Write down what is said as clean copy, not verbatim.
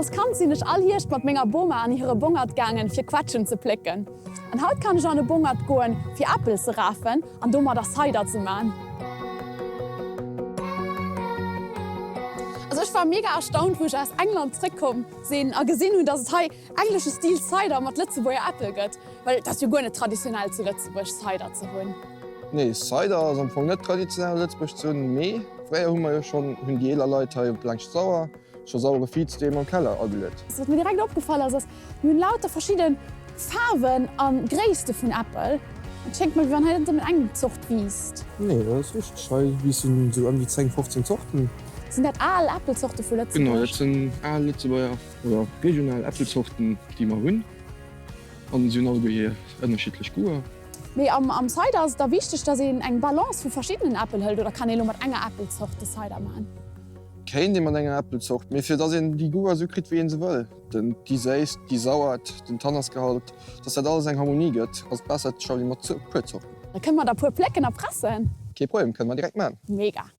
Als Kand sinn ech all Hierscht mat menger Boma an hire Bongert gaangen, fir Quetschen ze plécken. An haut kann ech an e Bongert goen, fir Äppel ze rafen an domadder Cider ze man. Also ech war mega erstaunt, wou ech aus England zréckkomm sinn a gesinn hunn, dass et hei englesche Stil Cider mat Lëtzebuerger Äppel gëtt. Well et ass jo guer net traditionell zu Lëtzebuerg Cider ze hunn. Nee, Cider ass am Fong net traditionell a Lëtzebuerg ze hunn, mee fréier hu mer jo schonn, hunn déi eeler Leit hei op laanscht d'Sauer scho sauere Viz doheem am Keller ageluet. Wat mir direkt opgefall ass, ass mir hunn lauter verschidde Faarwen a Gréisste vun Äppel. Et schéngt mer wéi wann hei net nëmmen eng Zort wiisst. Nee, dat ass richteg. Hei wiissen esou ëm déi 10, 15 Zorten. Sinn dat al Äppelzorte vu Lëtzebuerg? Genau, dat sinn al Lëtzebuerger oder regional Äppelzorten, déi mer hunn. An si hunn alleguer hir ënnerschiddlech Goûter. Mee am Cider ass et da wichteg, dass een eng Balance vu verschiddenen Äppel hëlt, oder kann ee lo mat enger Äppelzort de Cider man? Kéint ee mat enger Äppelzort, mee fir dass een déi Goûter esou kritt wéi een se wëll, den déi Séisst, déi Sauert, den Tannasgehalt, dass dat alles eng Harmonie gëtt, ass et besser et schafft ee mat e puer Zorten. Da kënne mer der puer plécken a pressen. Kee Problem, kënne mer direkt man. Mega!